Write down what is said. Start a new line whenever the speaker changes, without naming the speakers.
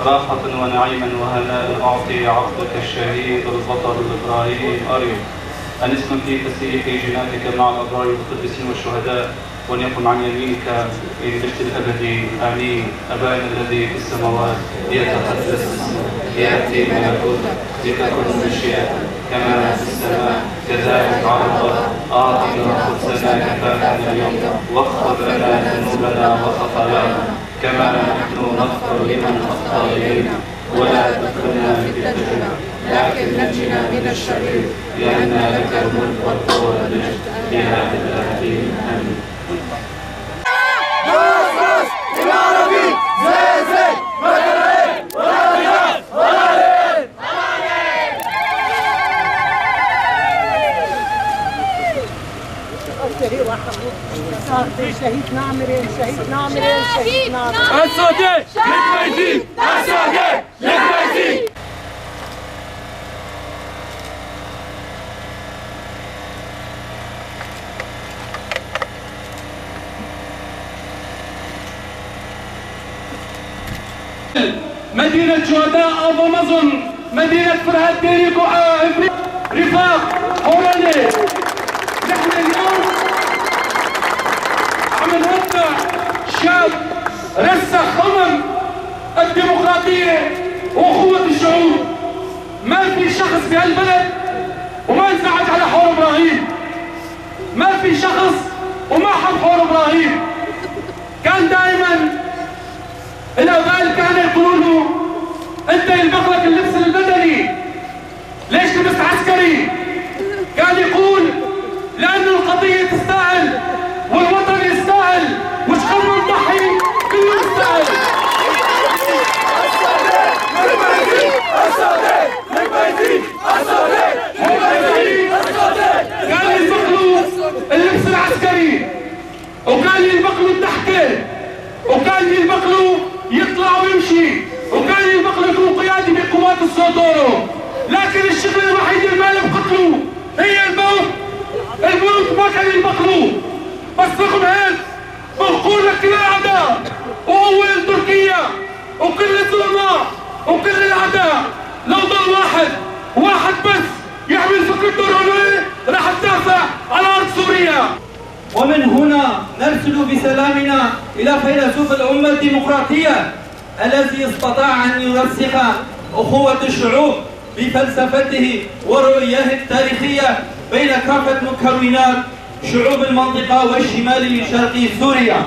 راحة ونعيما وهناء أعطي عبدك الشهيد البطل إبراهيم أريو أن اسكن في فسيح جنانك مع الأبرار والقديسين والشهداء، وأن يكن عن يمينك إلى المجد الأبدي. آمين. أبانا الذي في السماوات، ليتقدس اسمك، ليأتي ملكوتك، لتكن مشيئتك كما في السماء كذلك على الأرض. أعطنا خبزنا كفافنا اليوم، واغفر لنا ذنوبنا وخطايانا كما نحن نغفر لمن أخطأ إلينا، ولا تدخلنا في التجربة لكن نجنا من الشرير، لأن لك الملك والقوة والمجد إلى الأبد. آمين.
شهيد نعمرين، شهيد نعمرين، شهيد نعمرين.
السعودية للميتين، السعودية للميتين.
مدينة شهداء أمازون، مدينة فرهاد ديريكو، رفاق حوراني. نحن اليوم عم نودع شاب رسخ الديمقراطية وأخوة الشعوب. ما في شخص بهالبلد وما انزعج على حور إبراهيم، ما في شخص وما حب حور إبراهيم. كان دائما الآباء كانوا يقولوا له أنت يلبق لك اللبس المدني، ليش لبس عسكري؟ كان يقول لأن القضية تستاهل والوطن يستاهل، وش قبل نضحي كله يستاهل. وكان يلبق له الضحكة، وكان يلبق له يطلع ويمشي، وكان يلبق له يكون قيادي بقوات السوتورو، لكن الشغل الوحيد اللي ما لبقت له هي الموت. الموت ما كان يلبق له. بس رغم هيك بنقول لكل الأعداء، وأول تركيا وكل الظلماء وكل الأعداء، لو ضل واحد واحد بس يحمل فكرة دورانوي راح تدافع على أرض سوريا.
ومن هنا نرسل بسلامنا إلى فيلسوف الأمة الديمقراطية الذي استطاع أن يرسخ أخوة الشعوب بفلسفته ورؤياه التاريخية بين كافة مكونات شعوب المنطقة والشمال الشرقي سوريا.